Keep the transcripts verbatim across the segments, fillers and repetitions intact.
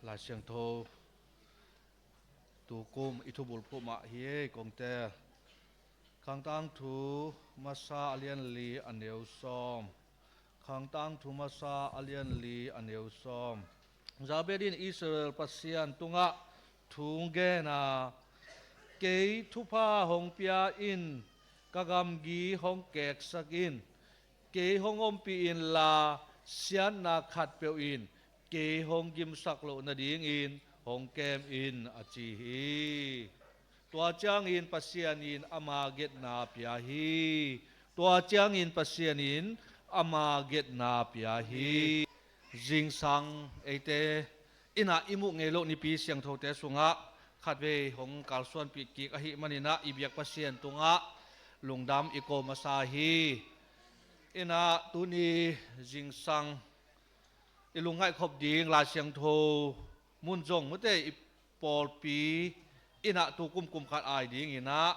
Lai Siangtho tukum i thubulphuh mah hi ei kong tel. Khangtangthu masa a lian li a neu sawm. Khangtangthu masa a lian li a neu sawm. Jabez in Israel Pasian tungah thu gen a, kei thupha hong pia in, ka gamgi hong keksak in, kei hong ompih inla siatna khatpeuh in kei hong gimsak loh nadingin hong kem in, a ci hi. Tua ciangin Pasian in ama getna pia hi. Tua ciangin Pasian in ama getna pia hi. Zingsang eite in ah i muh ngei loh Nipi siangthote sungah khatvei hong kalsuanpih kik ahih manin ah i biak Pasian tungah lungdam i ko masa hi. In ah tuni zingsang i lungngaih khop ding Lai Siangtho mun zong mate i pawlpi in ah tukum kum khat ai dingin ah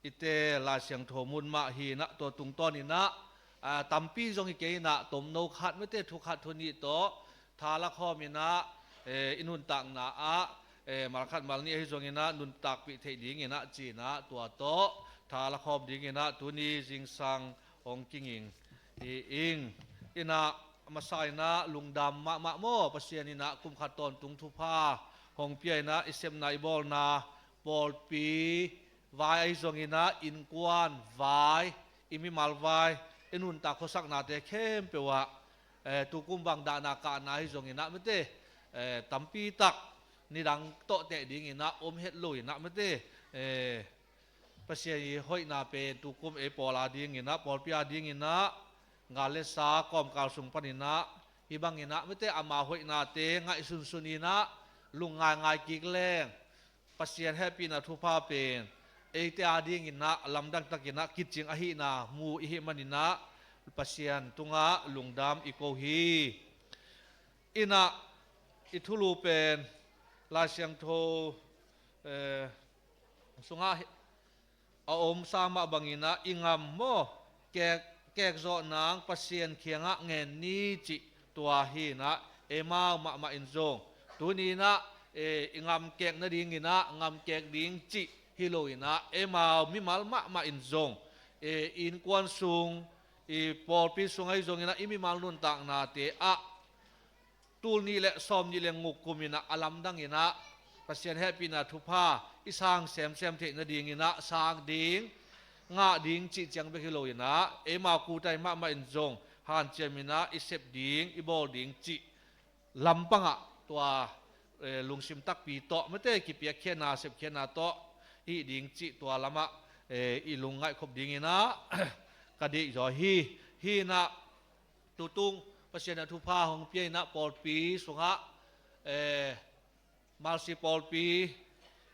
i teel Lai Siangtho mun mah hi in ah, tua tungtawn in ah, aa, tampi zong hi kei in ah, tomno khat mate thu khat thu nih tawh tha la khawm in ah, eh, i nuntakna ah, eh, mal khat mal nih ahi zongin ah nuntakpih theih dingin ah ci in ah tua tawh tha la khawm dingin ah tuni zingsang hong kinging hi ing. In ah masa in ah lungdam mahmah maw, Pasian in ah kum khat tawntung thupha hong pia in ah i sepna i bawlna, pawlpi vai ahi zongin ah innkuan vai, i mimal vai, i nuntak khuasaknate khempeuh ah, eh, tukum bang dahna kahna ahi zongin ah mate, eh, tampi tak nidang tawh teh dingin ah om het lo in ah mate, eh, Pasian i hoihna pen tukum ei pawl a dingin ah, pawlpi a dingin ah, gal le sa kawmkal sung panin ah, hih bangin ah mate ama hoihnate ngaihsunsun in ah, lungngaingai kik leng Pasian hehpihna thupha pen eite a dingin ah lamdang takin ah kicing ahihna mu i hih manin ah Pasian tungah lungdam i ko hi. In ah i thulu pen Lai Siangtho, eh, sungah a om sa mah bangin ah i ngam maw, kek, kekzawh nang Pasian kiangah ngen ni cih tua hi in ah, eimau mahmah in zong tuni in ah, eh, i ngam kek nadingin ah ngam kek ding cih hi lo in ah, eimau mimal mahmah in zong, eh, innkuan sung, i pawlpi sung ahi zongin ah i mimal nuntaknate ah tul nih le sawm nih le guk kum in ah a lamdang in ah Pasian hehpihna thupha i sang semsem theih nadingin ah sang ding, ngah ding cih ciang bek hi lo in ah, eimau kutai mahmah in zong hanciam in ah i sep ding, i bawl ding cih lampang ah tua, eh, lungsim takpi tawh mate kipiakkhiatna, sepkhiatna tawh hih ding cih tua lamah, eh, i lungngaih khop dingin ah ka deih zaw hi. Hi in ah tutung Pasian in ah thupha hong pia in ah pawlpi sungah, eh, Malsi pawlpi,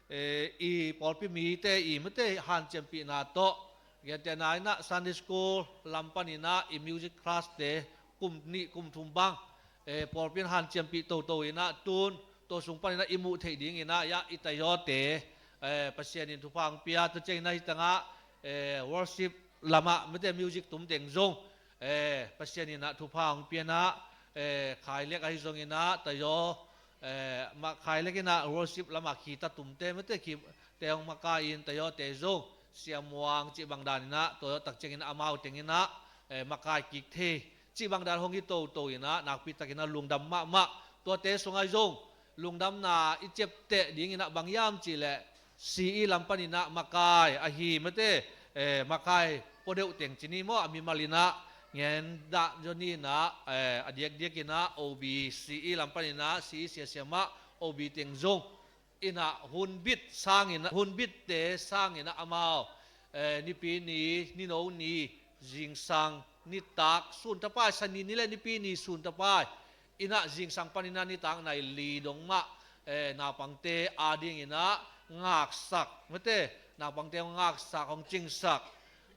eh, i pawlpi mite i mate hanciampihna tawh, gentehna in ah Sunday school lam panin ah i music class te kum nih kum thum bang, eh, pawlpi in hanciampih toto in ah tun tua sung panin ah i muh theih dingin ah, ya, i tayawte, eh, Pasian in thupha hong pia, tua ciangin ah hih tangah, eh, worship lamah mate music tum teng zong, eh, Pasian in ah thupha hong pia in ah, eh, khailek ahi zongin ah tayaw, eh, mah khailek in ah worship lamah khita tumte mate khite hong makai in tayawte zong siamuang cih bang dan in ah tua tak ciangin ah amau teng in ah, eh, makai kik thei cih bang dan hong hi toto in ah nakpi takin ah lungdam mahmah. Tuate sungah zong lungdamna i ciapteh dingin ah bang hiam cih leh C E lam panin ah makai ahi mate, eh, makai pua deuh teng ci ni maw, a mimal in ah ngen dah zaw ni in ah, eh, a diakdiak in ah O B C E lam panin ah C E siasia mah O B teng zong in ah hunbit sangin ah, hunbitte sangin ah amau, eh, Nipi ni, Nino ni, zingsang nitak sun tapai, Sani ni le Nipi ni sun tapai in ah zingsang panin ah nitak nai li dong mah, eh, naupangte a dingin ah ngaksak mate, naupangte hong ngaksak, hong cingsak,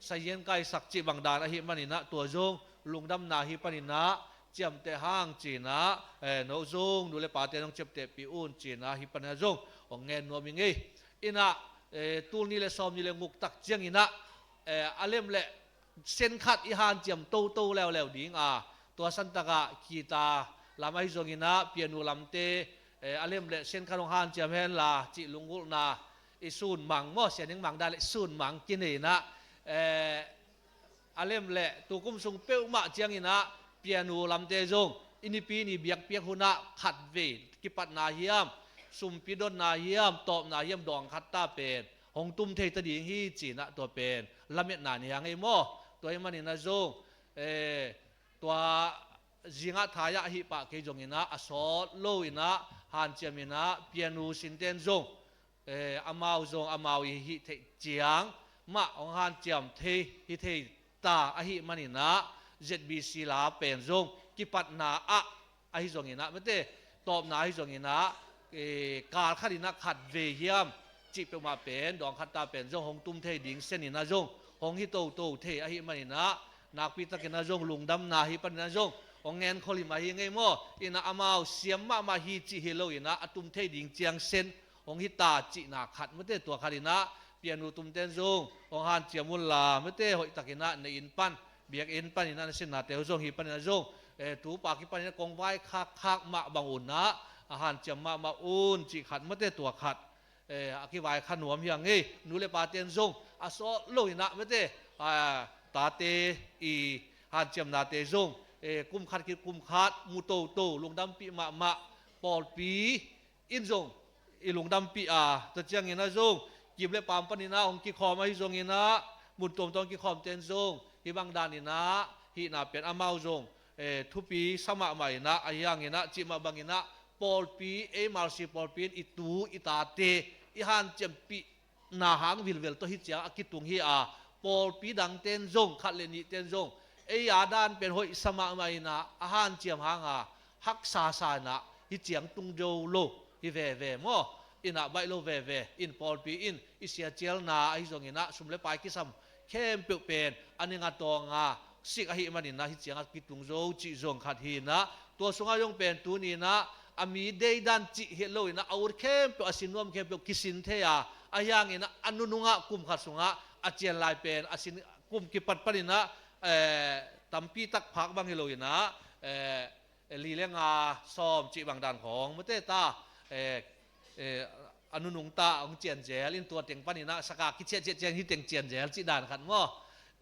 sazian kaisak cih bang dan ahih manin ah tua zong lungdamna hih panin ah ciamteh hang ci in ah, eh, no zong nu le pate nong ciaptehpih un ci in ah hih panin ah zong hong ngen nuam ing ei. In ah, eh, tul nih le sawm nih le guk tak ciangin ah, eh, a lem le sen khat i hanciam toto leuleu ding a, tua santak ah khita lam ahi zongin ah pianu lamte, Eh, a lem le sen khat hong hanciam henla cih lunggulhna i sun mang maw, sianing mang dan le sun mang kinei inah, eh, a lem le tukum sung peuhmah cianginah pianu lamte zong i nipi ni biakpiak hunah khatvei kipatna hiam, sumpi dotna hiam, tawpna hiam dawng khat ta pen hong tum thei ta ding hi cinah tua pen lametna ni hang ei maw. Tua hi maninah zong, eh, tua zingah thai-ah ahih pah kei zonginah a sawt lo inah hanciam inah pianu sinten zong, eh, amau zong amau i hih theih ciang mah hong hanciam thei hi thei ta ahih maninah Z B C la pen zong kipatna ah ahi zonginah mate tawpna ahi zonginah, eh, kal khat inah khatvei hiam cih peuhmah pen dawng khat ta pen zong hong tum thei ding sen inah zong hong hi toto thei ahih maninah nakpi takinah zong lungdamna hi paninah zong hong ngen kholim ahi ngei maw. Inah amau siam mahmah hi cih hi lo inah a tum thei ding ciang sen hong hi ta cihna khat mate tua khat inah pianu tumten zong hong hanciam unla mate hoih takinah na inn pan, biakinn paninah na sinnate uh zong hi paninah zong, eh, tupa kipaninah kong vaikhakkhak mah bang unah a hanciam mahmah un cih khat mate tua khat, eh, a kivaikha nuam hi a ngei. Nu le paten zong a sawt lo inah mate, ah, tate i hanciamnate zong, eh, kum khat ki kum khat mu toto lungdampih mahmah pawlpi in zong i lungdampih a, tua cianginah zong kim le pam paninah hong kikhawm ahi zonginah mun tuamtuam kikhawmten zong hih bang daninah hihna pen amau zong, eh, thupi sa mahmah inah ahi hanginah cih mah banginah pawlpi ei Mercy pawlpi in i tu i tate i hanciampih na hang vilvel tawh hi ciang a kitung hi a, pawlpi dangten zong khat le nihten zong ei a dan pen hoih sa mahmah inah a hanciam hanga haksa sa inah hi ciang tung zo lo hi veve maw. Inah baih lo veve in pawlpi in i siacialna ahi zonginah sum le pai kisam khempeuh pen a ninga tawnga sik ahih maninah hi cianga kitung zo cih zong khat hinah tua sungah zong pen tuninah a mi deidan cih hi lo inah a ut khempeuh a sin nuam khempeuh kisin thei a, ahi hanginah a nunungah kum khat sungah a cian lai pen a sin kum kipat paninah, eh, tampi tak phak bang hi lo inah, eh, li le nga sawm cih bang dan khawng mate ta, eh, eh, a nunung ta hong cianzel in tua teng paninah saka kiciahciah ciang hi teng cianzel cih dan khat maw.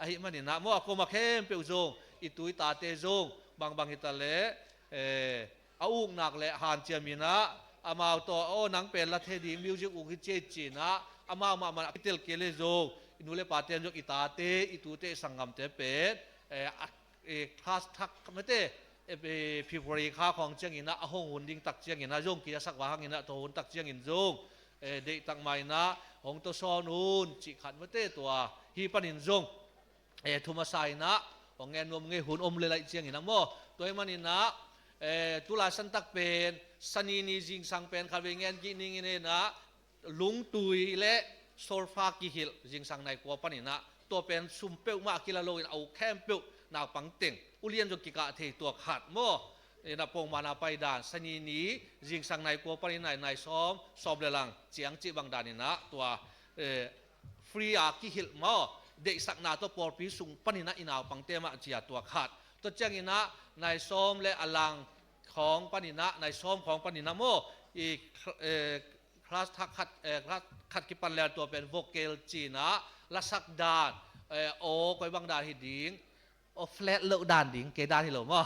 Ahih maninah maw a koma khempeuh zong i tu i tate zong bangbang hita le, eh, a uknak le hanciam inah amau tawh aw nang pen la thei ding music uk hi ciai cinah amau mahmah a kitel kei le zong i nu le paten zong i tate i tute i sanggamte pen, eh, a, eh, class thak mate, eh, eh, February kha khawng cianginah a hong hun ding tak cianginah zong kiasak va hanginah tawh hun tak ciangin zong, eh, deihtak mah inah hong tawsawn un cih khat mate tua hi panin zong, eh, thumasa inah hong ngen nuam ngei hun om le laih cianginah maw. Tua hi maninah, eh, tulai santak pen sanini zingsang pen khatvei ngen kih ning inah lungtui le solfa kihilh zingsang nai kua paninah tua pen sum peuhmah a kila loin a uk khempeuh naupang teng ulian zong kikah thei tua khat maw. Inah pongmana paidan sanini zingsang nai kua paninah nai sawm sawm le lang ciang cih bang daninah tua, eh, free a kihilh maw, deihsakna tawh pawlpi sung paninah i naupangte mah cia tua khat. Tua cianginah nai sawm le a lang khawng paninah nai sawm khawng paninah maw i, eh, class thak khat, eh, class khat kipan le tua pen vocal cinah lasak dan, eh, aw koi bang dan hi ding, aw flat loh dan ding kei dan hi lo maw.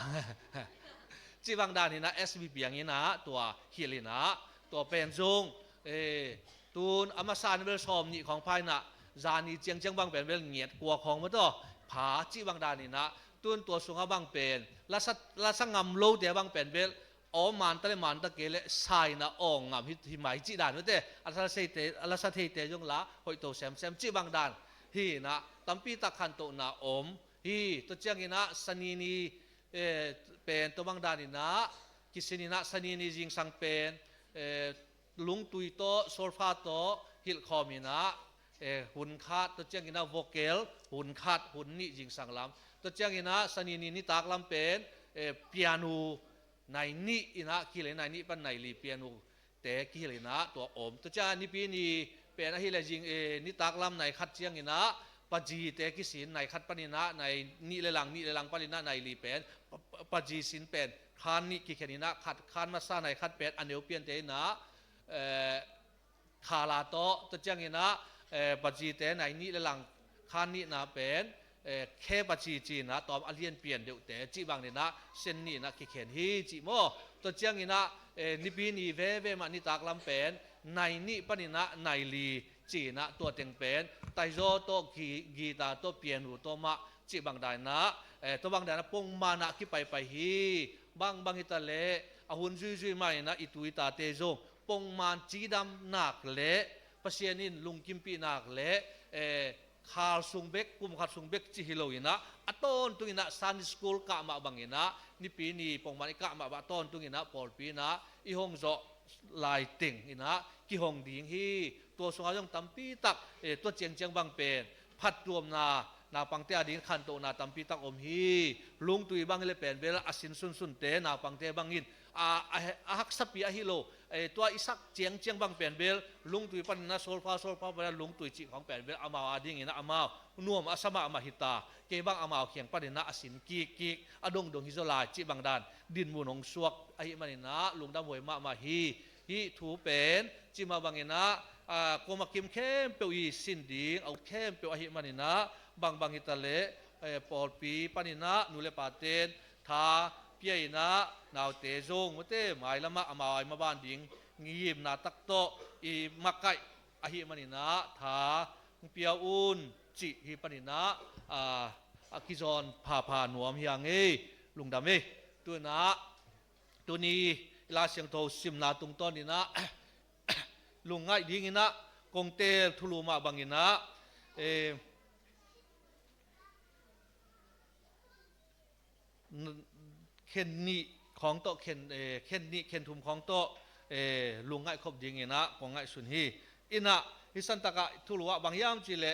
Cih bang dan hinah S B piang inah tua hilh inah tua pen zong, eh, tun a masa ni bel sawm nih khawng pha inah zani ciangciang bang pen bel ngiat kua khawng maw tawh pha cih bang dan hinah tun tua sungah bang pen lasa, lasa ngam lote bang pen bel aw manta le manta kei le sa inah aw ngam hi, hi mai cih dan mate a lasa theite, a lasa theite zong la hoih to semsem cih bang dan hi inah tampi tak khantohna om hi. Tua cianginah sanini, eh, pen tua bang daninah kisin inah sanini zingsang pen, eh, lungtui tawh solfa tawh hilhkhawm inah, eh, hun khat tua cianginah vocal hun khat hun nih zingsang lam tua cianginah sanini nitak lam pen, eh, pianu nai nih inah kihilh nai nih pan nai li pianu te kihilh inah tua om. Tua ciang nipi ni pen ahileh zing, eh, nitak lam nai khat cianginah pazi te kisin nai khat paninah nai nih le lang, nih le lang paninah nai li pen pa, pa, pazi sin pen khan nih kikhen inah, khat khan masa nai khat pen a neu piante inah, eh, khala tawh, tua cianginah, eh, bajite nai nih le lang khan nihna pen, eh, khe baji cinah tawm a lian pian deuhte cih bang ninah sen nihnah kikhen hi cih maw? Tua cianginah, eh, nipi ni veve mah nitak lam pen nai nih paninah nai li cinah tua teng pen taizaw tawh, gi-, gita tawh, pianu tawh mah cih bang daninah, eh, tua bang daninah pongmanah kipaipai hi. Bangbang hita leh a hun zuizui maninah i tu i tate zong pongman cidam nak leh Pasian in lungkimpih nak leh, eh, khal sung bek, kum khat sung bek cih hi loinah a tawntunginah Sunday school kah mah banginah nipi ni pongman i kah mah bang a tawntunginah pawlpi inah i hong zawh lai teng inah kihong ding hi. Tua sungah zong tampi tak, eh, tua ciangciang bang pen phattuamna, naupangte ading khantohna tampi tak om hi. Lungtui bang hileh pen bel a sin sunsunte naupangte bangin a, a, a haksapi ahi lo, eh, tua i sak ciangciang bang pen bel lungtui paninah solfa, solfa paninah lungtui cih khawng pen bel amau adinginah amau nuam a sa mahmah hita. Kei bang amau khiang paninah a sin kikkik a dongdong hi zaw lai cih bang dan dinmun hong suak ahih maninah lungdam huai mahmah hi. Hih thu pen cih mah banginah, ah, kuamah kim khempeuh i sin ding a ut khempeuh ahih maninah bangbang hita leh, eh, pawlpi paninah nu le paten tha pia inah naute zong mate mailamah amau ai maban ding ngimna tak tawh i makaih ahih maninah tha pia un cih hi paninah, ah, a kizawn phapha nuam hi a ngei. Lungdam ei. Tuinah tuni Lai Siangtho simna tungtawninah lungngaih dinginah kong teel thulu mah banginah, eh, n-, khen nih khawng tawh, khen, eh, khen nih khen thum khawng tawh, eh, lungngaih khop dinginah kong ngaihsun hi. Inah hih santakah thulu ah bang hiam cihleh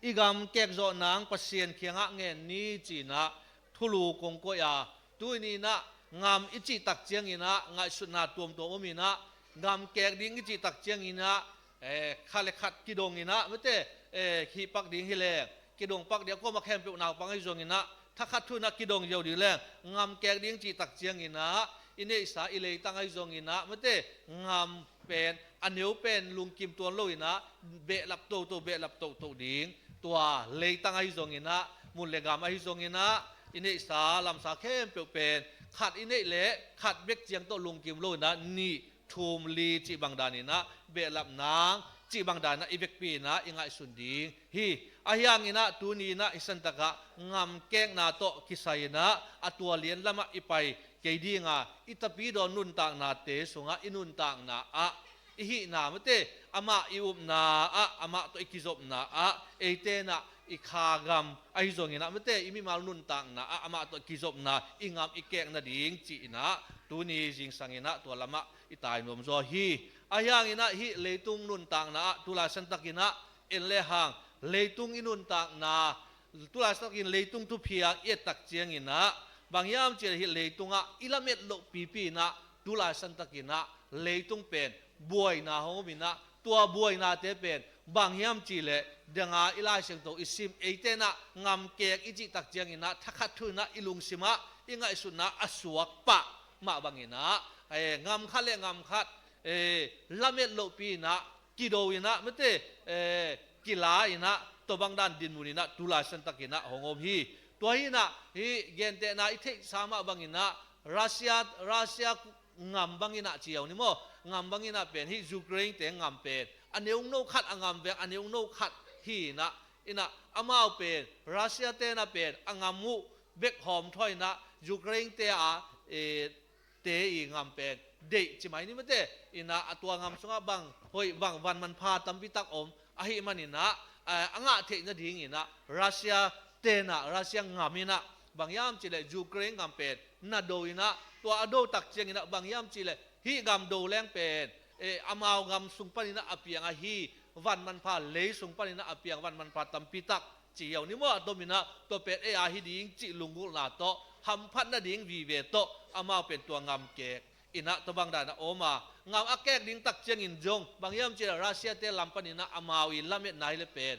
i gam kekzawh nang Pasian kiangah ngen ni cinah thulu kong koih a, tuni inah ngam i cih tak cianginah ngaihsutna tuamtuam om inah, gam kek ding i cih tak cianginah, eh, khat le khat kidong inah mate, eh, hih pak ding hileng kidong pak ding a, kuamah khempeuh naupang ahi zonginah thakhat thu inah kidong ziau ding leng, ngam kek ding cih tak cianginah i neihsa i leitang ahi zonginah mate ngam pen, a neu pen lungkim tuan loinah behlap toto, behlap toto ding. Tua leitang ahi zonginah, mun le gam ahi zonginah, i neihsa lamsa khempeuh pen khat i neih leh khat bek ciang tawh lungkim loinah nih, thum, li cih bang daninah behlap nang cih bang daninah i vekpi inah i ngaihsun ding hi. Ahi hanginah tuni inah hih santakah ngam kekna tawh kisai inah a tua lian lamah i pai kei dinga, i tapidaw nuntaknate sungah i nuntakna ah i hihna mate, amah i upna ah, amah tawh i kizopna ah, eite inah i kha gam ahi zonginah mate, i mimal nuntakna ah amah tawh i kizopna, i ngam i kek nading cih inah tuni zingsang inah tua lamah i tai nuam zaw hi. Ahi hanginah hih leitung nuntakna ah tulaisan takinah en lehang leitung i nuntakna, tulaisan takin leitung thupiang i et tak cianginah bang hiam cihleh hih leitungah i lamet loh pipi inah tulaisan takinah leitung pen buaina hong om inah, tua buainate pen bang hiam cihleh danga i Lai Siangtho i sim, eite inah ngam kek i cih tak cianginah thakhat thu inah i lungsimah i ngaihsutna a suak pah mah banginah, eh, ngam khat le ngam khat, eh, lamet lohpi inah kido inah mate, eh, kila inah tua bang dan dinmun inah tulaisan takinah hong om hi. Tua hi inah hih gentehna i theihsa mah banginah Russia, Russia ngam banginah ci uh ni maw, ngam banginah pen hih Ukraine te ngam pen a neungno khat a ngam veng, a neungno khat hi inah, inah amau pen Russia te inah pen a ngam uh bek hawm thawh inah Ukraine te a, eh, te i ngam pen deih ci mai ni mate. Inah a tua ngam sungah bang hoih, bang van manpha tampi tak om ahih maninah, eh, a ngah theih nadinginah Russia te inah, Russia ngam inah bang hiam cihleh Ukraine ngam pen na do inah, tua a do tak cianginah bang hiam cihleh hih gam do leng pen, eh, amau gam sung paninah a piang ahi van manpha, lei sung paninah a piang van manpha tampi tak ci uh ni maw, a tom inah tua pen ei a hi ding cih lunggulhna tawh, hamphat nading vive tawh amau pen tua ngam kek inah tua bang dan a om a, ngam a kek ding tak ciangin zong bang hiam cihleh Russia te lam paninah amau i lametna hileh pen,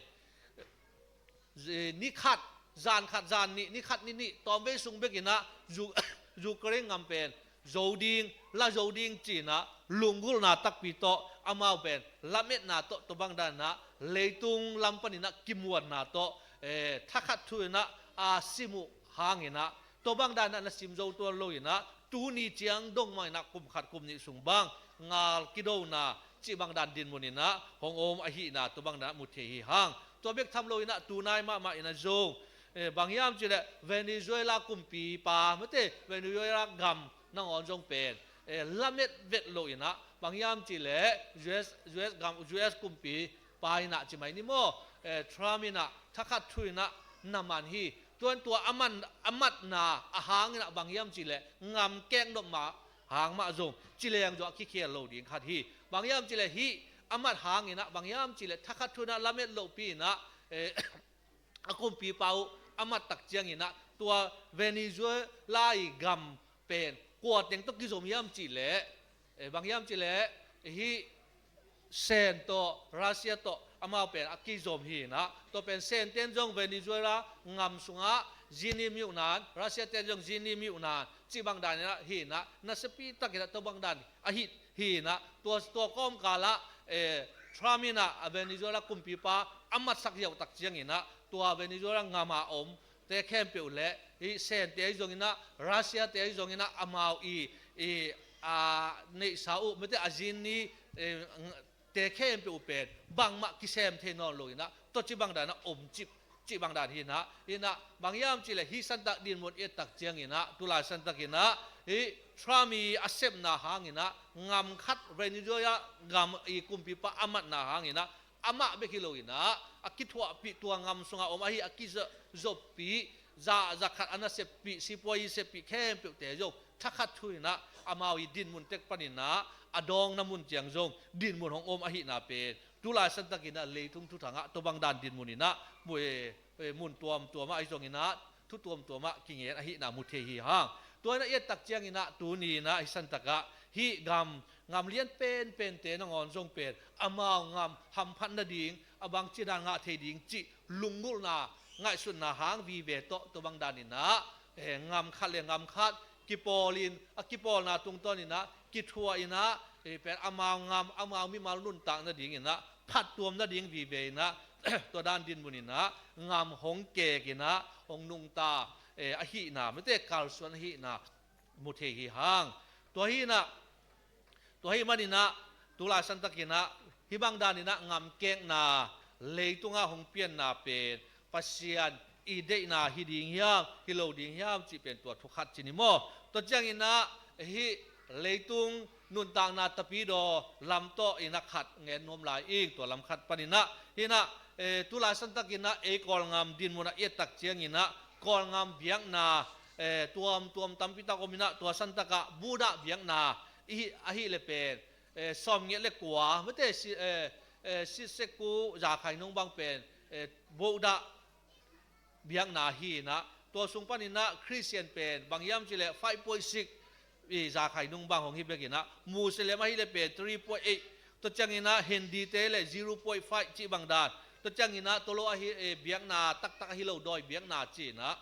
eh, ni khat, zan khat, zan nih, ni khat, ni nih, tawmvei sung bek inah zu-, Ukraine gam pen zo ding, la zo ding ci-in ah lunggulhna takpi tawh, amau pen lametna tawh, tua bang dan in ah leitung lam panin ah kimuanna tawh, eh, thakhat thu in ah a sim uh hangin ah, tua bang dan in ah na sim zo tuan lo in ah, tuni ciang dong mah in ah kum khat kum nih sung bang ngal kidona cih bang dan dinmun in ah hong om ahihna tua bang dan ah mu thei hi hang. Tua bek tham lo in ah tunai mahmah in ah zong, eh, bang hiam cih leh Venezuela kumpipa, mate, Venezuela gam nangawn zong pen, eh, lamet vet lo in ah, bang hiam cih leh U S, U S gam, U S kumpipa in ah ci mai ni maw, eh, Trump in ah thakhat thu in ah na man hi. Tuan tua a man, a matna a hang in ah bang hiam cih leh ngam kek nop mah hang mah zong ci leng zong a kikhel lo ding khat hi. Bang hiam cih leh hih a mat hang in ah, bang hiam cih leh thakhat thu in ah lamet lohpi in ah, eh, a kumpipa uh a mat tak ciangin ah, tua Venezuela i gam pen kua teng tawh kizom hiam cih leh, eh, bang hiam cih leh hih Sen tawh, Russia tawh amau pen a kizom hi in ah, tua pen Sen ten zong Venezuela gam sungah zinnim hi uh nan, Russia ten zong zinnim hi uh nan cih bang dan in ah hi in ah, nasepi tak in ah tua bang dan ahi hi in ah, tua, tua kawmkal ah, eh, Trump in ah a Venezuela kumpipa a matsak ziau tak ciangin ah, tua Venezuela gam a om te khempeuh leh, hih Sen te ahi zongin ah, Russia te ahi zongin ah, amau i, i, a neihsa uh, mate, a zinni, eh, te khempeuh uh pen bangmah kisem thei nawn lo in ah, tua cih bang dan in ah om cip, cih bang dan hi in ah, hi in ah, bang hiam cih leh hih santak dinmun i et tak ciangin ah, tulai santak in ah, hih Trump i a sepna hangin ah, gam khat, Venezuela gam i kumpipa a matna hangin ah, amah bek hi lo in ah, a kithuahpih, tua gam sungah om ahi a kizoppi, za, za khat a naseppih, sipuai i seppih khempeuhte zong thakhat thu in ah, amau i dinmun tek panin ah a dawngna mun ciang zong dinmun hong om ahihna pen, tulai santak in ah leitung thuthang ah tua bang dan dinmun in ah mu, eh, eh, mun tuamtuam ah ahi zongin ah, thu tuamtuam ah kingen ahihna mu thei hi hang. Tua in ah i et tak ciangin ah, tuni in ah hih santak ah hih gam, gam lian penpente nangawn zong pen amau gam hamphat nading, a bangci dan ngah thei ding cih lunggulhna, ngaihsutna hang vive tawh, tua bang dan in ah, eh, gam khat le gam khat kipawlin, a kipawlna tungtawn in ah, kithuah in ah, eh, pen amau gam, amau mimal nuntak nading in ah, phattuam nading vive in ah, tua dan dinmun in ah, gam hong kek in ah, hong nungta, eh, ahihna, mate, kalsuan ahihna mu thei hi hang. Tua hi in ah, tua ahih manin ah, tulai santak in ah, hih bang dan in ah gam kekna, leitung ah hong pianna pen Pasian i deihna hi ding hiam, hi lo ding hiam cih pen tua thu khat ci ni maw. Tua ciangin ah, hih leitung nuntakna tapidaw lam tawh in ah khat ngen nuam lai ing, tua lam khat panin ah. Hi in ah, eh, tulai santak in ah ei Kawlgam dinmun ah i et tak ciangin ah, Kawlgam biakna, eh, tuamtuam tampi tak om in ah, tua santak ah Buddha biakna i, ahih leh pen, eh, sawmngiat le kua, mate, si, eh, eh, Sisekku Zakhainung bang pen, eh, Buddha biakna hi in ah, tua sung panin ah Christian pen bang hiam cih leh five point six i Zakhainung bang hong hi bek in ah, Muslim ahih leh pen three point eight, tua ciangin ah Hindi te leh zero point five cih bang dan, tua ciangin ah tua lo ahi, eh, biakna taktak ahi lo dawi biakna ci in ah,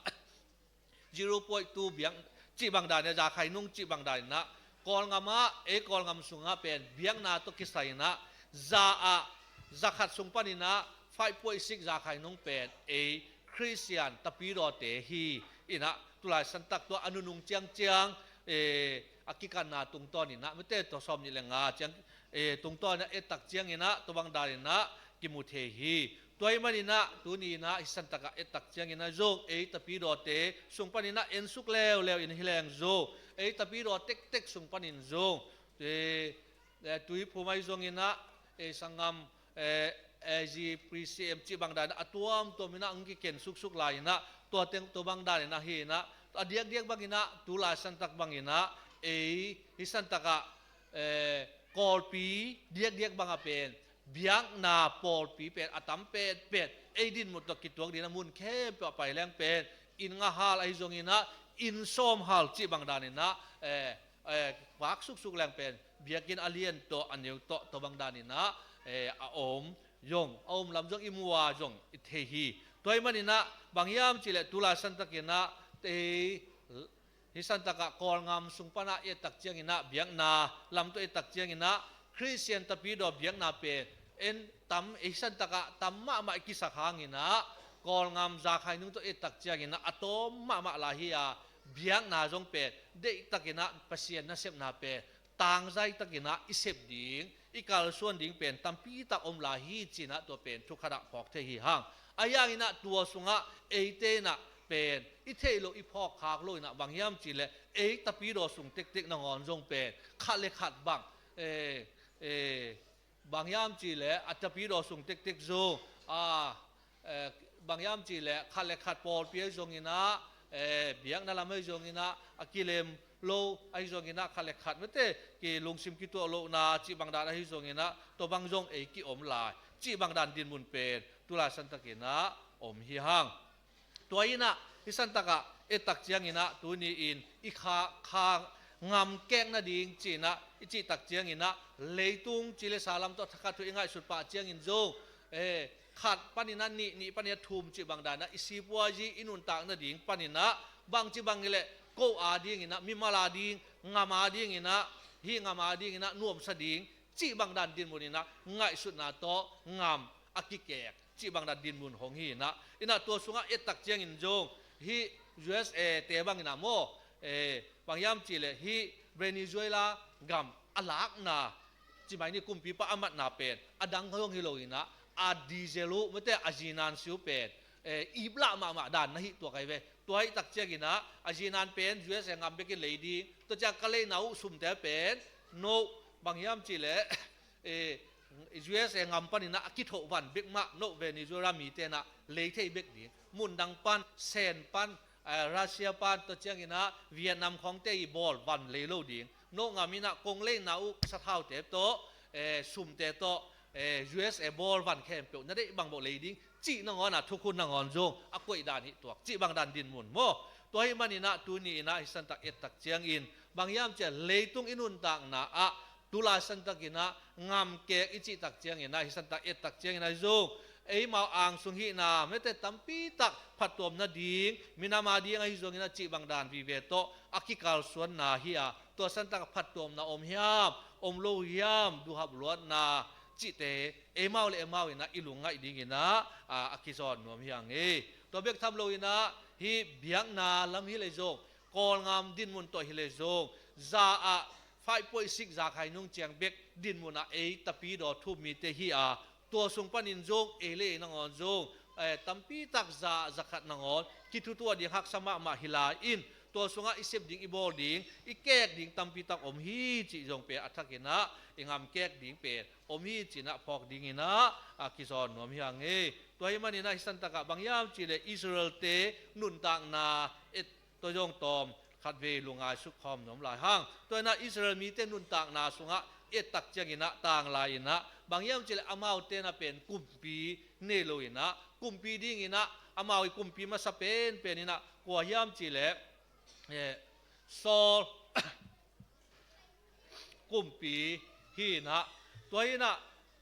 zero point two biak cih bang dan in ah, Zakhainung cih bang dan in ah, Kawlgam ah, ei Kawlgam sungah pen biakna tawh kisai in ah, za ah, za khat sung panin ah five point six Zakhainung pen ei Christian tapidawte hi in ah, tulai santak tua a nunung ciangciang, eh, a kikanna tungtawn in ah, mate, tua sawmnih le nga ciang, eh, tungtawn in ah et tak ciangin ah, tua bang dan in ah kimu thei hi. Tua ahih manin ah, tuni in ah hih santak ah et tak ciangin ah zong, ei tapidawte sung panin ah ensuk leuleu in hi leng zong, ei tapidaw tektek sung panin zong, eh, eh, Tuiphum ahi zongin ah, eh, sanggam, eh, A G P C M cih bang dan in ah, a tuamtuam in ah hong kiken suksuk lai in ah, tua teng, tua bang dan in ah hi in ah, a diakdiak bang in ah, tulai santak bang in ah, ei hih santak ah, eh, Kawlpi diakdiak bang ah pen biakna pawlpi pen a tam petpet, ei dinmun tawh kituak ding in ah mun khempeuh ah pai leng pen, inn nga hal ahi zongin ah, inn sawm hal cih bang dan in ah, eh, eh, vak suksuk leng pen, biakinn a lian tawh, a neu tawh, tua bang dan in ah, eh, a om zong, a om lam zong i mu a zong i thei hi. Tua ahih manin ah, bang hiam cih leh tulai santak in ah, eh, Hih santakah Kawlngam sung panah i et tak cianginah biakna lam tawh i et tak cianginah Khristian tapidaw biakna pen en tam, hih santakah tam mahmah i kisak hanginah Kawlngam zakhai nung tawh i et tak cianginah a tawm mahmah lai hi a, biakna zong pen deihtakinah Pasian nasepna pen tangzaitakinah i sep ding, i kalsuan ding pen tampitak om lai hi cinah tua pen thukhatah phawk thei hi hang. Ahi hanginah tua sungah eite inah pen i theih loh i phawkkhak loh inah bang hiam cihleh ei tapidaw sung tektek nangawn zong pen khat le khat bang, eh, eh, bang hiam cihleh a tapidaw sung tektek zong a, eh, bang hiam cihleh khat le khat pawlpi ahi zonginah, eh, biakna lam ahi zonginah a kilem lo ahi zonginah khat le khat mete kilungsim kituah lohna cih bangdan ahi zonginah tua bang zong ei kiom lai cih bangdan dinmun pen tulai santakinah om hi hang. Tua inah hih santakah et tak cianginah tuni-in i kha, kha ngam kek nading cinah i cih tak cianginah leitung ci le sa lam tawh thakhat thu i ngaihsut pah ciangin zong, eh, khat paninah nih, nih paninah thum cih bangdanah i sipuazi i nuntak nading paninah bangci bang hileh ko a dinginah, mimal a ding, ngam a dinginah, hih ngam a dinginah nuamsa ding cih bangdan dinmuninah ngaihsutna tawh ngam a kikek cih bangdan dinmun hong hi inah, inah tua sungah et tak ciangin zong hih U S A te banginah maw, eh, bang hiam cihleh hih Venezuela gam a lakna, cimai ni kumpipa a matna pen a dang hong hi lo inah a diesel uh mete a zinan siu pen, eh, iplah mahmah dan na hih tuak ahi ve. Tua hih tak cianginah a zinan pen U S A ngam bekin lei ding, tua ciang ka leina uh sumte pen no bang hiam cihleh, eh, U S A ngam paninah a kithoh van bek mah no Venezuela mite inah lei thei bek ding. Mundang pan, Sen pan, eh, Russia pan, tua cianginah Vietnam khawngte i bawl van lei lo ding. No ngam inah kong leina uh sathaute tawh, eh, sumte tawh, eh, U S A bawl van khempeuh na deih bang bawh lei ding cih nangawnah thukhun nangawn zong a koih dan hih tuak cih bangdan dinmun maw. Tua hih maninah tuni inah hih santak et tak ciangin bang hiam ciah leitung i nuntakna ah tulai santakinah ngamkek i cih tak cianginah hih santak et tak cianginah zong eimau angsung hihna mete tampitak phattuam nading, minam a ding ahi zonginah cih bangdan vive tawh a kikalsuanna hi a, tua santak phattuamna om hiam, om lo hiam, duhhap luatna cihte eimau le eimau inah i lungngaih dinginah a, a kizawn nuam hi hang e. Tua bek tham loinah hih biakna lam hi le zong, Kawlngam dinmun tawh hi le zong, za ah faihpuaisik zakhai nung ciang bek dinmunah ei tapidaw thum mite hi a, tua sung panin zong ei le ei nangawn zong, eh, tampitak za, zakhat nangawn kithutuah ding haksa mahmah hi lai-in, tua sungah i sep ding, i bawl ding, i kek ding tampitak om hi cih zong pen a thakinah i ngamkek ding pen om hi cinah phawk dinginah a kizawn nuam hi hang e. Tua hih maninah hih santakah bang hiam cihleh Israel-te nuntakna et tua zong tawm khatvei lungngai sukkhawm nuam lai hang. Tua inah Israel mite nuntakna sungah et tak cianginah tang lai inah bang hiam cihleh amaute na pen kumpi nei lo inah kumpi dinginah amau i kumpi masa penpen inah kua hiam cihleh, eh, Saul kumpi hi inah, tua hi inah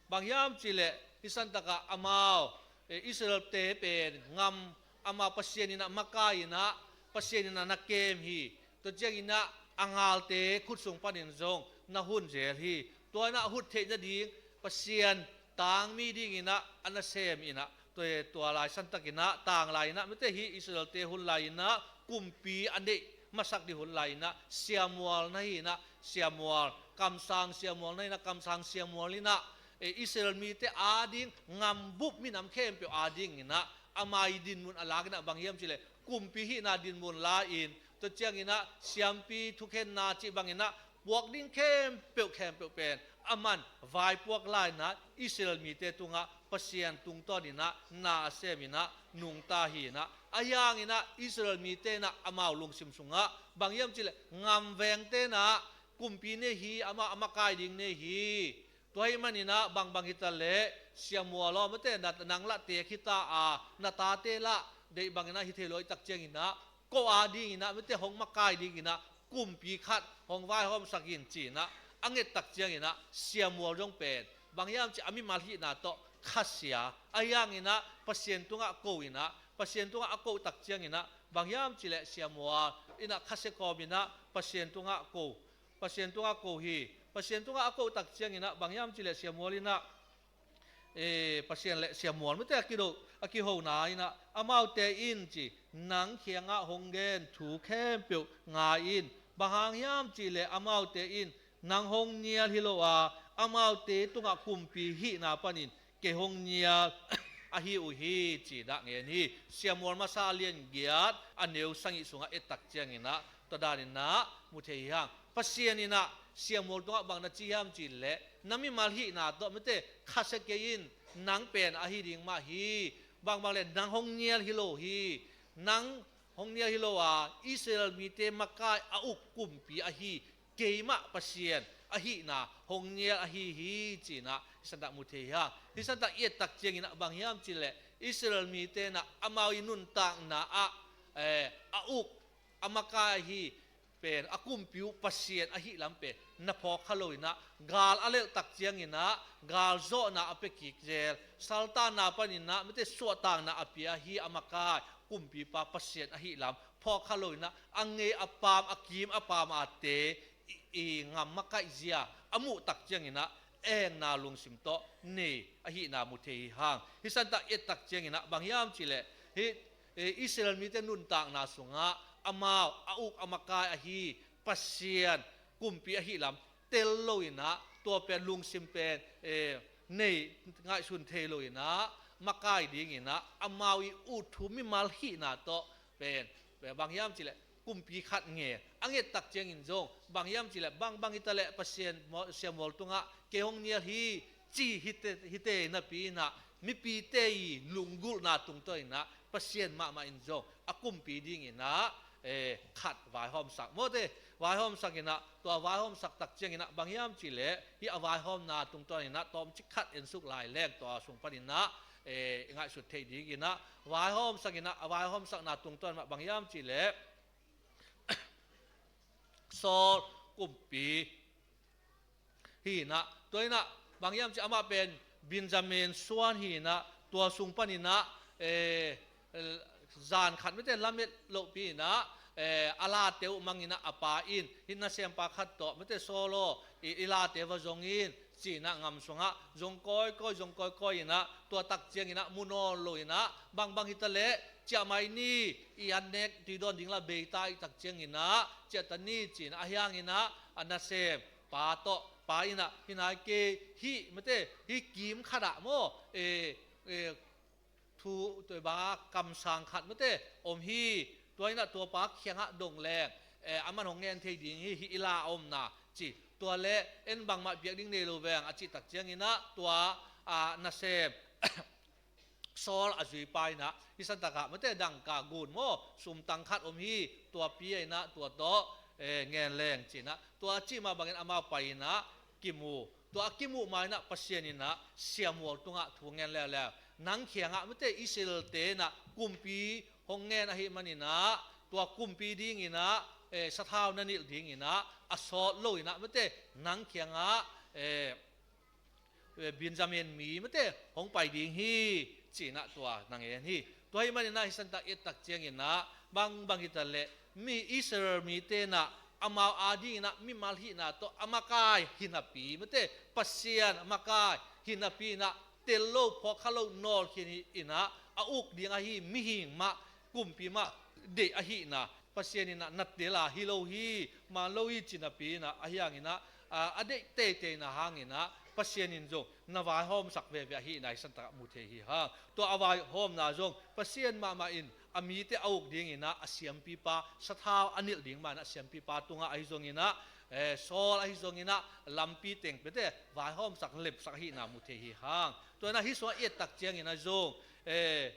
bang hiam cihleh hih santakah amau, eh, Israel-te pen ngam amau Pasian inah makai inah Pasian inah na kem hi. Tua cianginah a ngalte khut sung panin zong na hun zel hi. Tua inah hut theih nading Pasian tangmi dinginah a nasem inah tua, tua lai santakinah tang lai inah mete hih Israel-te hun lai inah kumpi a neih masak ding hun lai inah siamual na hi inah siamual, kamsang siamual na hi inah kamsang siamual inah, eh, Israel mite ading ngambup minam khempeuh adinginah amai dinmun a lakinah bang hiam cihleh kumpi hihna dinmun lai-in, tua cianginah siampi thukhenna cih banginah puak ding khempeuh khempeuh pen aman vaipuak lai inah Israel mite tungah Pasian tungtawninah na a seminah nungta hi inah, ahi hanginah Israel mite inah amau lungsim sungah bang hiam cihleh ngamvengte inah kumpi nei hi, amah a makai ding nei hi. Tua hih maninah bangbang hita leh siamual aw mete nang lah tek hita a, na tate lah deih banginah hi thei lo i tak cianginah ko a dinginah mete hong makai dinginah kumpi khat hong vaihawmsak in cinah a nget tak cianginah siamual zong pen bang hiam cih a mimal hihna tawh khasia, ahi hanginah Pasian tungah ko inah Pasian tungah a koh tak cianginah bang hiam cihleh siamual in ah khasia kawm in ah Pasian tungah ko, Pasian tungah ko hi. Pasian tungah a koh tak ciangin ah bang hiam cih leh Samuel in ah, eh, Pasian le Samuel mite a kido, a kihona in ah amaute in ci, nang kiangah hong gen thu khempeuh ngai in. Bang hang hiam cih leh amaute in nang hong nial hi lo a, amaute tungah kumpi hihna panin kei hong nial ahi uh hi, ci-in ah ngen hi. Samuel masa lian giat a neu sagih sungah et tak ciangin ah tua danin ah mu thei hi hang. Pasian in ah Samuel tungah bang na ci hiam cih leh, na mimal hihna tawh mite khasia kei in, nang pen ahi ding mah hi. Bangbang leh nang hong nial hi lo hi. Nang hong nial hi lo a, Israel mite makai a uk kumpi ahi keimah Pasian ahihna hong nial ahi hi, ci-in ah hih santak mu thei hi hang. Hih santak i et tak ciangin ah bang hiam cih leh Israel mite in ah amau i nuntakna ah, eh, a uk, a makai ahi pen, a kumpi uh Pasian ahih lam pen na phawk kha lo in ah, gal a lelh tak ciangin ah gal zawhna a pia kik zel, saltanna panin ah mite suahtakna a pia hi, a makai kumpipa Pasian ahih lam phawk kha lo in ah, a ngei a paam, a kim a paam a te i, i ngam makaih zia a muh tak ciangin ah engna lungsim tawh nei ahihna mu thei hi hang. Hih santak et tak ciangin ah bang hiam cih leh, hih, eh, Israel mite nuntakna sungah amau a uk a makai ahi Pasian kumpi ahih lam tel lo in ah, tua pen lungsim pen, eh, nei ngaihsun thei lo in ah, makai dingin ah amau i ut thu mimal hihna tawh pen, pen bang hiam cih leh kumpi khat ngen a nget tak ciangin zong, bang hiam cih leh, bangbang hi ta leh Pasian, Samuel tungah kei hong nial hi, ci hi te, hi te napi in ah, mipite i lunggulhna tungtawn in ah Pasian mahmah in zong a kumpi dingin ah, eh, khat vaihawmsak maw te, vaihawmsak in ah, tua vaihawmsak tak ciangin ah bang hiam cih leh, hih a vaihawmna tungtawn in ah tawmcik khat ensuk lai leng, tua sung panin ah, eh, i ngaihsut theih dingin ah, vaihawmsak in ah, a vaihawmsakna tungtawn in ah bang hiam cih leh, Saul kumpi hi in ah, tua in ah bang hiam cih, amah pen Benjamin suan hi in ah, tua sung panin ah, eh, zan khat mite lamet lohpi in ah, eh, a late uh mang in ah, a pa in, hih nasempa khat tawh mite, Saul aw, i, i late va zong in, ci-in ah ngam sungah zong kawikawi, zong kawikawi in ah, tua tak ciangin ah mu nawn lo in ah, bangbang hi ta leh ciah mai ni, i an nek tui dawn ding la bei ta, i tak ciangin ah ciah ta ni, ci-in ah, ahi hangin ah a nasempa tawh, pa in ah, hi nai kei, hih mite, hih kim khat ah maw, eh, eh, thu, tua bang kamsang khat mite om hi, tua in ah tua pa kiangah dong leng, eh, aman hong ngen thei ding hi, hih i la a omna, ci. Tua leh en bangmah piak ding nei lo veng, a cih tak ciangin ah tua, ah, nasem Saul a zuipa in ah, hih santak ah mite, dangka gun maw, sumtang khat om hi, tua pia in ah tua tawh, eh, ngen leng, ci-in ah, tua a cih mah bangin amau pai in ah kimu. Tua a kimuh ma in ah Pasian in ah Samuel tungah thu ngen leuleu. Nang kiangah mite, Israel-te in ah kumpi hong ngen ahih manin ah, tua kumpi dingin ah, eh, sathau na nilh dingin ah a sawt lo in ah mite, nang kiangah, eh, eh, Benjamin mi mite hong pai ding hi, ci-in ah tua na ngen hi. Tua ahih manin ah hih santak et tak ciangin ah, bangbang hi ta leh, mi Israel mite in ah amau adingin ah mimal hihna tawh a makai hi napi, mite, Pasian a makai hi napi in ah, tel lo, phawk kha lo, nawlkhin hi in ah, a uk ding ahi mihing mah, kumpi mah deih ahihna, Pasian in ah na tel a hi lo hi, man lo hi, ci napi in ah, ahi hangin ah, a, a deih teitei na hangin ah Pasian in zong na vaihawmsak veve ahihna hih santak ah mu thei hi hang. Tua a vaihawmna zong Pasian mahmah in a mite a uk dingin ah a siampipa, sathau a nilh ding ma in ah a siampipa tungah ahi zongin ah, eh, Saul ahi zongin ah, lampi teng pete vaihawmsak, lepsak ahihna mu thei hi hang. Tua in ah hih sungah i et tak ciangin ah zong, eh,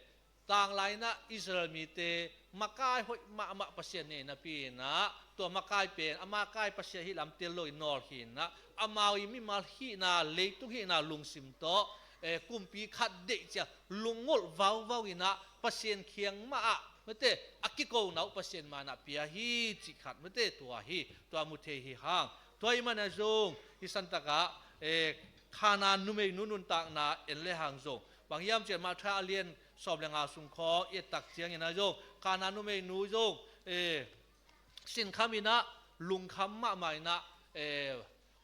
tanglai in ah Israel mite makai hoih mahmah Pasian nei napi in ah, tua makai pen a makai Pasian ahih lam tel lo in nawlkhin in ah, amau i mimal hihna, leitung hihna lungsim tawh, eh, kumpi khat deih ciang lungngolh vauvau in ah Pasian kiang mah ah, mite, a kikona uh Pasian ma in ah pia hi, cih khat, mite, tua hi, tua mu thei hi hang. Tua ahih manin ah zong hih santak ah, eh, Kanaan numeinu nuntakna en le hang zong, bang hiam cih leh Matthai a lian sawm le nga sung khawng i et tak ciangin ah zong, Kanaan numeinu zong, eh, sinkham in ah, lungkham mahmah in ah, eh,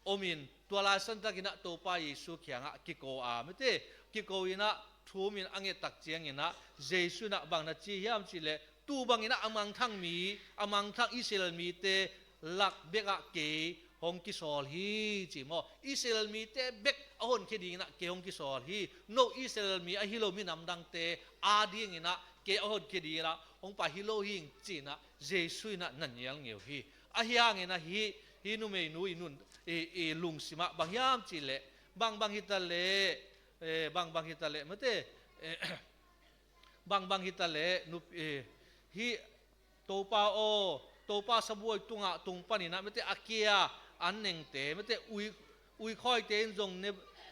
om in, tua lai santak in ah Topa Jesu kiangah kiko a, mate, kiko in ah thu um in a nget tak ciangin ah, Jesu in ah bang na ci hiam cih leh, tu bangin ah a mangthang mi, a mangthang Israel mite lak bekah kei hong kisawl hi, ci maw. Israel mite bek a honkhia dingin ah kei hong kisawl hi. No Israel mi ahi lo minam dangte adingin ah kei a honkhia dingin ah hong pai hi lo hing, ci-in ah Jesu in ah na nial ngeu hi. Ahi hangin ah hih, hih numeinu i nun, i, i lungsim ah bang hiam cih leh, bang bang hi ta leh, eh, bang bang hi ta leh, mate, eh, bang bang hi ta leh, nup-, eh, hih Topa aw, Topa sabuai tungah, tung panin ah, mate, a kia an nengte, mate, ui, uikhawite in zong ne,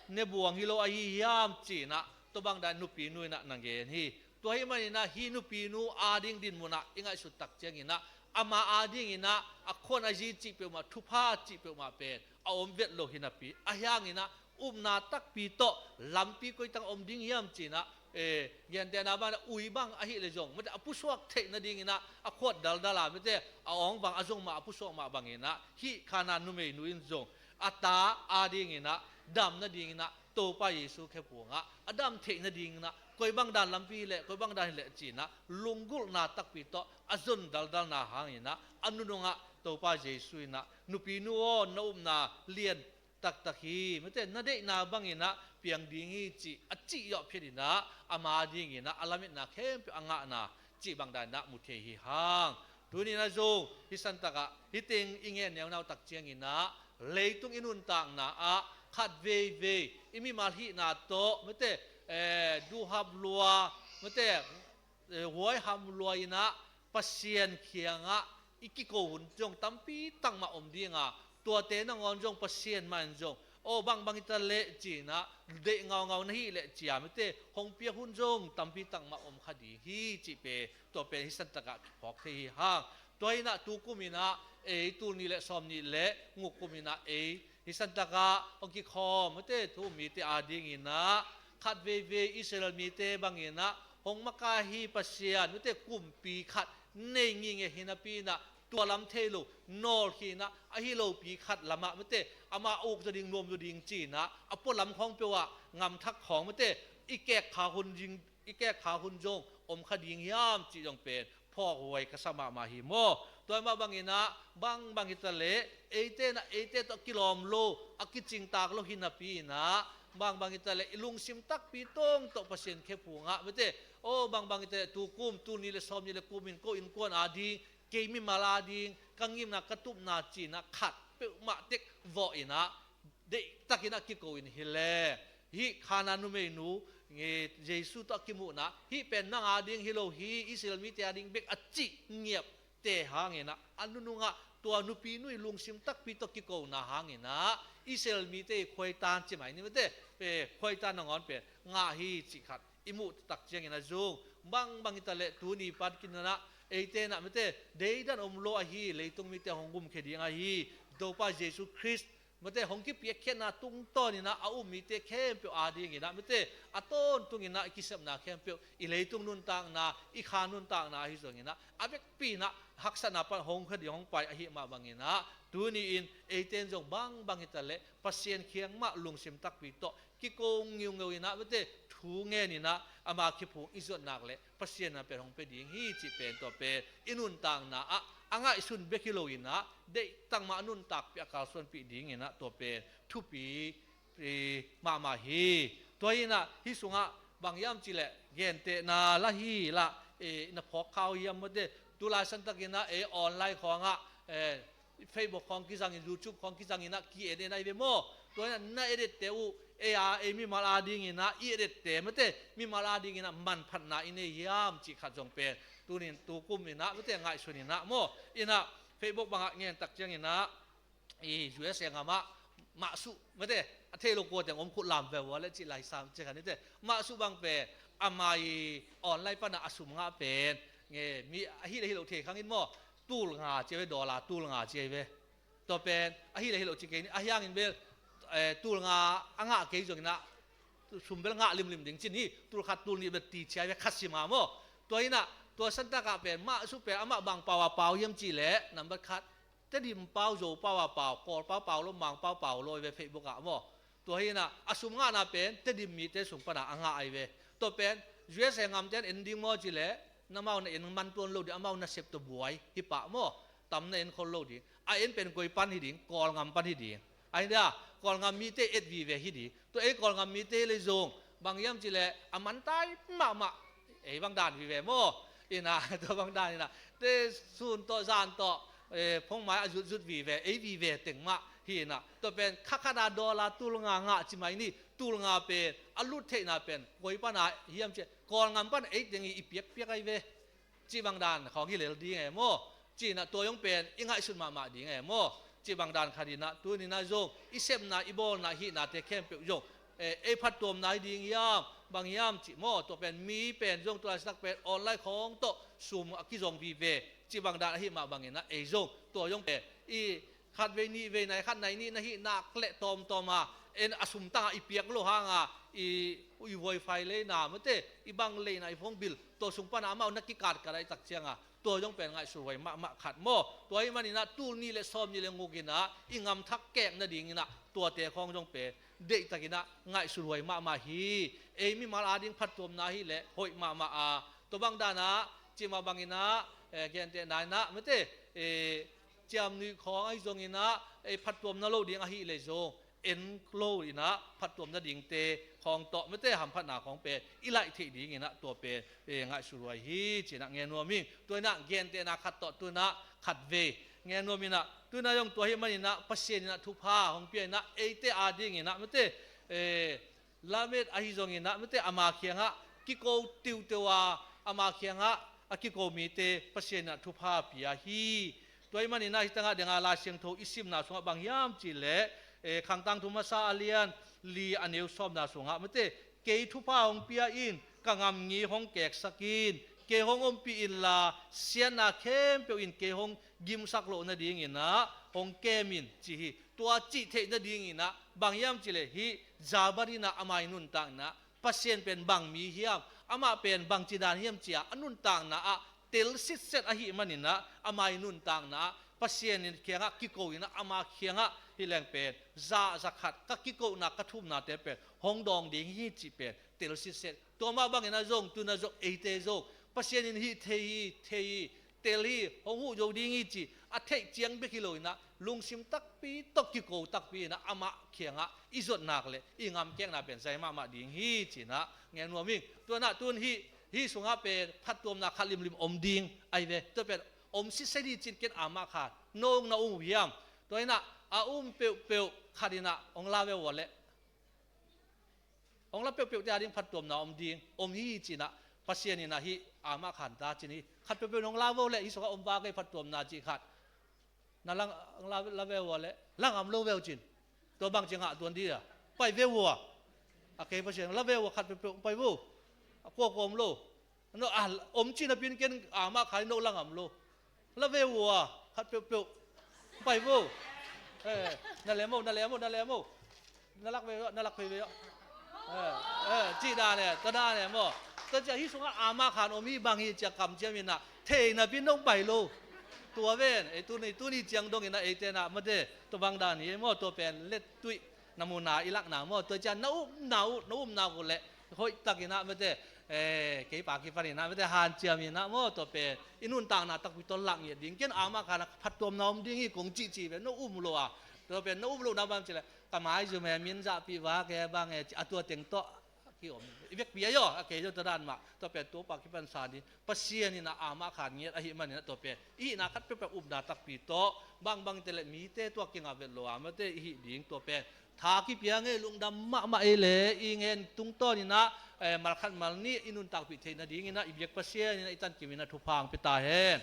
ne buang hi lo ahi hiam, ci-in ah, tua bang dan nupinu in ah na gen hi. Tua ahih manin ah hih nupinu ading dinmun ah i ngaihsut tak ciangin ah, ama adingin ah a khuan a zi cih peuhmah, thupha cih peuhmah pen a om vet lo hi napi, ahi hangin ah upna takpi tawh lampi koi tangah om ding hiam, ci-in ah, eh, gentehna bang in ah ui bang ahih leh zong, mate, a pusuak theih nadingin ah a khuat daldal a, mate, a awng bang a zong mah, a pusuak mah bangin ah hih Kanaan numeinu in zong a ta adingin ah, dam nadingin ah Topa Jesu khephungah a dam theih nadingin ah, koi bang dan lampi hi leh, koi bang dan hi leh, ci-in ah lunggulhna takpi tawh a zon daldalna hangin ah, a nunungah Topa Jesu in ah, nupinu aw, na upna lian taktak hi, mate, na deihna bangin ah piang ding hi, ci a cih zawh phiat in ah, ama dingin ah a lametna khempeuh a ngahna cih bang dan in ah mu thei hi hang. Tuni in ah zong hih santak ah hih teng i ngen neunau tak ciangin ah, leitung i nuntakna ah khat veivei i mimal hihna tawh, mate, eh, duhhap lua, mate, eh, huaiham lua in ah Pasian kiangah i kiko hun zong tampi tak mah om ding a, tuate nangawn zong Pasian mah in zong, aw, bang bang hi ta leh, ci-in ah deih ngaungau na hih leh, ci a, mate, hong piak hun zong tampi tak mah om kha ding hi, cih pen, tua pen hih santak ah kiphawk thei hi hang. Tua in ah tu kum in ah ei, tul nih leh sawm nih leh guk kum in ah ei, hih santak ah hong kikhawm, mate, thu um mite adingin ah, khat veivei Israel mite bangin ah hong makai hi Pasian, mate, kumpi khat nei ngingei hi napi in ah, tua lam thei lo, nawlkhin ah, ahi lopi khat lamah, mate, amah uk zaw ding, nuam zaw ding, ci-in ah a pualam khawng peuh ah ngamthak khawng, mate, i kek kha hun ding, i kek kha hun zong om kha ding hiam, cih zong pen phawkhuai ka sa mahmah hi maw. Tua mah bangin ah, bang bang hi ta leh, eite in ah eite tawh kilawm lo, a kicingtak lo hi napi in ah, bang bang hi ta leh, i lungsim takpi tawng tawh Pasian khephungah, mate, aw, bang bang hi ta leh, tu kum, tul nih leh sawm nih leh kum in ko innkuan ading, kei mimal ading, ka ngimna, ka tupna, ci-in ah khat peuhmah tek vawh in ah, deihtakin ah kiko in hi leh, hih Kanaan numeinu, nge, Jesu tawh a kimuhna, hih pen nang ading hi lo hi, Israel mite ading bek, a cih ngiapte hangin ah, a nunungah tua nupinu i lungsim takpi tawh kikona hangin ah, Israel mite i khuaitan, ci mai ni, mate, eh, khuaitan nangawn pen ngah hi, cih khat i muh tak ciangin ah zong, bang bang hi ta leh, tuni pan kinin ah eite in ah, mate, deidan om lo ahi leitung mite hong gumkhia ding ahi Topa Jesu Khrist, mate, hong kipiakkhiatna tungtawnin ah a um mite khempeuh adingin ah, mate, a tawntungin ah i kisepna khempeuh, i leitung nuntakna, i kha nuntakna ahi zongin ah, a vekpi in ah haksatna pan hong kha ding, hong pai ahih mah bangin ah, tuni in eite in zong bang bang hi ta leh, Pasian kiang mah lungsim takpi tawh kiko ngiungeu in ah, mate, thu ngen in ah, ama khephung i zuat nak leh Pasian in pen hong pia ding hi, cih pen, tua pen i nuntakna ah a ngaihsun bek hi lo in ah, deihtak mah a nuntakpih, a kalsuanpih dingin ah, tua pen thupi, eh, mahmah hi. Tua in ah hih sungah bang hiam cih leh, gentehna lah hi lah, eh, na phawk kha uh hiam, mate, tu lai santakin ah ei online khawngah, eh, Facebook khawng kizangin, YouTube khawng kizangin ah ki-en-en ahi ve maw. Tua in ah na edit-te uh, ei a, ei mimal adingin ah i edit-te, mate, mimal adingin ah manphatna i nei hiam, cih khat zong pen tuni in, tu kum in ah, mate, ngaihsun in ah maw. In ah Facebook bangah ngen tak ciangin ah, i U S A gamah Mah Suh, mate, a thei lo kua teng om, khut lam ve ua leh, cih lai sam, cih khat ni, te, Mah Suh bang pen ama i online pan ah a sum ngah pen, nge, mi, a hi leh hi lo thei khang in maw, tul nga ci ve, dollar tul nga ci ve. Tua pen a hi leh hi lo ci kei ni, ahi hangin bel, eh, tul nga a ngah kei zongin ah sum bel ngah limlim ding ci ni, tul khat tul nih bel ti ci ve, khat sim a maw. Tua in ah Tua santakah pen mah suk pen amah bang pau a pau hiam cih leh, nambat khat, Tedim pau, Zo pau a pau, Kawl pau pau lo, Mang pau pau lo hi ve Facebook ah maw. Tua hi inah a sum ngahna pen Tedim mite sung pana a ngah ahi ve. Tua pen U S A ngamte an en ding maw cih leh, na amau na en man tuan lo ding, amau nasep tawh buai hi pah maw. Tam na en khol lo ding. A en pen koi pan hi ding, Kawl ngam pan hi ding. Ahi dia, Kawl ngam mite et vive hi ding. Tua ei Kawl ngam mite hi leh zong, bang hiam cih leh a man tai mahmah, ei bang dan vive maw. Inah, tua bang dan inah, te sun tawh, zan tawh, eh, phongmai a zutzut vive, ei vive teng mah hi inah. Tua pen kha khat a dollar tul nga ngah ci mai ni, tul nga pen a lut theihna pen koi pana hiam cih leh, Kawl ngam pan ei teng i, i piakpiak ahi ve. Cih bang dan khawng hi lel ding e maw. Cih inah tua zong pen i ngaihsut mahmah ding e maw. Cih bang dan khat inah, tuni inah zong i sepna, i bawlna, i hihnate khempeuh zong, eh, ei phattuamna hi ding hiam, bang hiam cih maw. Tua pen mi pen zong tu laitak pen online khawng tawh sum a kizong vive. Cih bang dan ahi mah bang inah ei zong tua zong pen i khatvei nihvei nai khat nai nih na hih nak leh tawmtawm a, en a sum tangah i piak lo hanga, i, i wifi leina mate, i bank leina, i phone bill, tua sung pana amau na kikatkat a i tak cianga, tua zong pen ngaihsut huai mahmah khat maw. Tua ahih maninah tul nih leh sawmnih leh guk inah i ngam thak kek nadinginah tuate khawng zong pen deihtakinah ngaihsut huai mahmah hi. Ei mimal ading phattuamna hi leh hoih mahmah a, tua bang danah cih mah banginah, eh, gentehna inah mate, eh, ciamnuih khawng ahi zonginah, ei phattuamna lo ding ahi leh zong, en lo inah phattuamna dingte khawng tawh mate, hamphatna khawng pen i laih theih dinginah tua pen, eh, ngaihsut huai hi cinah ngen nuam ing. Tua inah gentehna khat tawh tu inah khatvei ngen nuam inah, tu inah zong tua ahih maninah Pasian inah thupha hong pia inah eite adinginah mate, eh, Lamet ahi zonginah mate, ama kiangah kiko tiuteu a, ama kiangah a kiko mite Pasian inah thupha pia hi. Tua ahih maninah hih tangah denga Lai Siangtho i simna sungah bang hiam cih leh, eh, Khangtangthu Masa a lian li a neu sawmna sungah mate, kei thupha hong pia in, ka ngamngi hong keksak in, kei hong ompih inla siatna khempeuh in kei hong gimsak loh nadinginah hong kem in ci hi. Tua cih theih nadinginah bang hiam cih leh hih Jabez inah ama i nuntakna, Pasian pen bang mi hiam, amah pen bangci dan hiam ci-a a nuntakna ah tel sitset ahih maninah ama i nuntakna ah Pasian in kiangah kiko inah ama kiangah hih leng pen za, za khat ka kikona, ka thumnate pen hong dawng ding hi cih pen tel sitset. Tua mah banginah zong tu inah zong eite zong Pasian in hih thei hi, thei hi, tel hi, hong huh zo ding hi ci a theih ciang bek hi lo inah lungsim takpi tawh kiko takpi inah amah kiangah i zot nak leh i ngamkekna pen zai mahmah ding hi cinah ngen nuam ing. Tua inah tun hih, hih sungah pen phattuamna khat limlim om ding ahi ve. Tua pen om sitset hi cin ken amah khat nong na um uh hiam? Tua inah a um peuhpeuh khat inah hong la ve ua leh, hong la peuhpeuhte ading phattuamna om ding, om hi cinah Pasian inah hih amah khan ta cin hi. Khat peuhpeuh hong la vo leh hih sungah om vak ei phattuamna cih khat. Na la, la, la ve ua leh la ngam lo ve uh cin. Tua bangci ngah tuan dih a, pai ve ua. A kei Pasian la ve ua, khat peuhpeuh pai vo. A kuakua om lo. No, a, om cih napi-in ken amah khan no la ngam lo. La ve ua, khat peuhpeuh. Pai vo. Eh, na lem o, na lem o, na lem o. Na lak ve, na lak phei ve. Eh, eh, cih dan e, tua dan e maw. Tua ciah hih sungah amah khan om hi bang hi ciah kamciam inah thei napi-in nong pai lo. Tua ven, eh, tuni, tuni ciang dong inah eite inah mate, tua bang dan hi maw, tua pen lettuih na muna i lakna maw, tua ciah na upna uh, na upna uh leh hoihtak inah mate, eh, kei pa kipan inah mate hanciam inah maw, tua pen i nuntakna takpi tawh lak ngiat ding. Ken amah khan a phattuamna om ding hi kong cihcih pen na um lo a, tua pen na um lo na bang cih leh ka maizum e, min zahpih vak e, bang e, a tua teng tawh kiom i vekpi ahi aw, a kei zong tua dan mah. Tua pen Topa kipan san ding, Pasian inah amah khan ngiat ahih maninah tua pen i hihna khat peuhpeuh upna takpi tawh bangbang te leh mite tua kingah vet lo a mate i hih ding, tua pen tha kipia ngei lungdam mahmah ei leh i ngen tungtawn inah, eh, malkhat malnih i nuntakpih theih nadinginah i biak Pasian inah i tankim inah thupha hong pia ta hen.